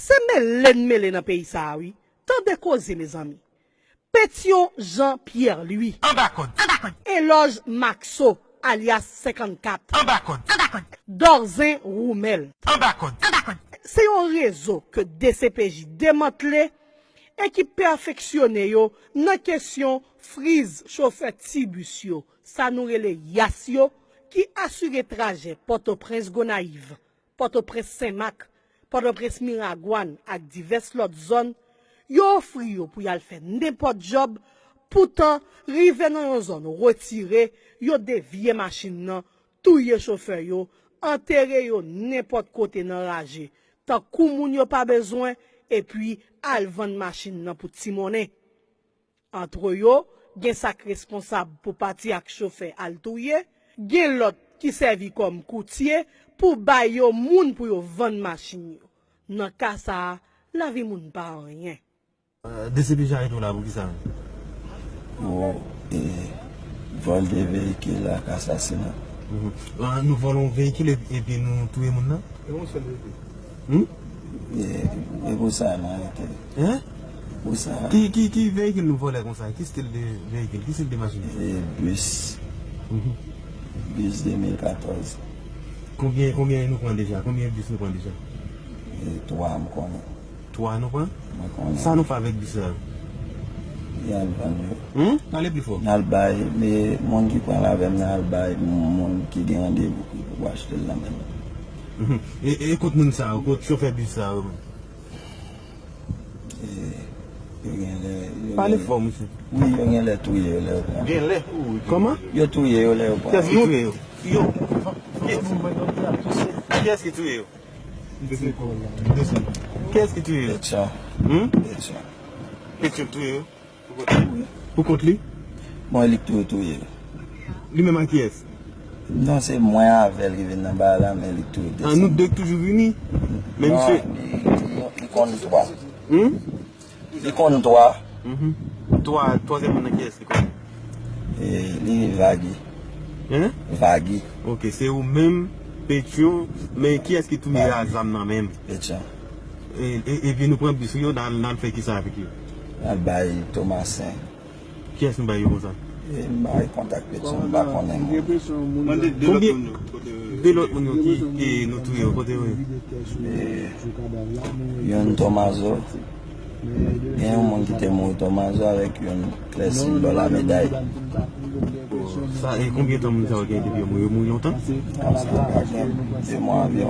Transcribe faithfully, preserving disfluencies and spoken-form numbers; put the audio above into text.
Se mele n mele nan peyi sa a wi. Tande koze mezanmi. Petyon Jean Pierre Louis. Anba kòd. Elòj Maxo alyas senkannkat. Anba kòd. Dòzen Woumèl. Anba kòd. Se yon rezo ke D C P J demantle e ki pèfeksyone yo nan kesyon friz chofè ti bis yo, sa nou rele yas yo, ki asire trajè Pòtoprens Gonayiv, Pòtoprens Senmak, Pòtoprens Miragwàn ak divès lòt zòn, yo ofri yo pou y al fè nenpòt djòb, poutan rive nan yon zòn retire, yo devye machin nan, touye chofè yo, antere yo nenpòt kote nan raje, tankou moun yo pa bezwen, epi al vann machin nan pou ti monnen. Antre yo, gen sa k responsab pou pati ak chofè al touye, gen lòt ki sèvi kòm koutye pou bay yo moun pou yo vann machin yo. Nan ka sa a, lavi moun pa anyen. D C P J arete w la pou kisa menm? Pou e, vòl de veyikil ak asasina. Nou vòlè yon veyikil epi nou touye moun nan? E yon sèl veyikil. E, e pou sa m arete. Hein? Pou sa. Ki, ki, ki veyikil nou vòlè konsa? Ki stil de veyikil? Ki stil de machin? E bis. Bis de mil katòz. Konbyen, konbyen nou pran deja? Konbyen bis nou pran deja? E twa m konnen. Twa nou pran? Mwen konnen. Sa nou fè avèk bis sa yo? Y al vann yo. Hmm? Pale pli fò. N al bay, men moun ki pran l avè m nan al bay moun ki gen randevou ki pou achte l nan men l. E, e kot moun sa yo? Kot chofè bis sa yo? Yo gen lè. Pale fò, mesye. Wi, yo gen lè touye yo lè yo pran. Gen lè? Kòman? Yo touye yo lè yo pran. Kiyès ki touye yo? Yo. Kiyès ki touye yo? Kiyès ki touye yo? Petyon. Hmm? Petyon. Petyon touye yo? Pou kont li? Bon, e li k tou touye yo. Li menm ak kiyès? Non, se mwen avè l ki vin nan bagay la, men li k tou desann. An nou de k toujou vini? Men misye. Non, li, li, li konn twa. Hmm? Li konn twa. Mhm. Twa, twazyèm moun nan kiyès li konn? E, li Vagi. Hein? Vagi. Ok, se ou menm, Petyon, men kiyès ki touye a zam nan menm? Petyon. E, e, epi nou pran bis yo, n al, n al fè kisa avèk yo? N al bay Tomasen. Kiyès nou bay yo konsa? E, m bay kontak Petyon, m pa konnen moun. Gen presyon moun nan. Mande de lòt moun yo. Kote yo ye? De lòt moun yo ki, ki nou touye yo, kote yo ye? Vide tè sou, sou kadav la, men Youn Tomazo. Gen yon moun ki te mouri Tomazo avèk youn Klèsin bò la meday. Sa, e konbyen tan moun sa yo gen depi yo mouri? Yo mouri lontan? Kòmsa pa gen de mwa anviwon.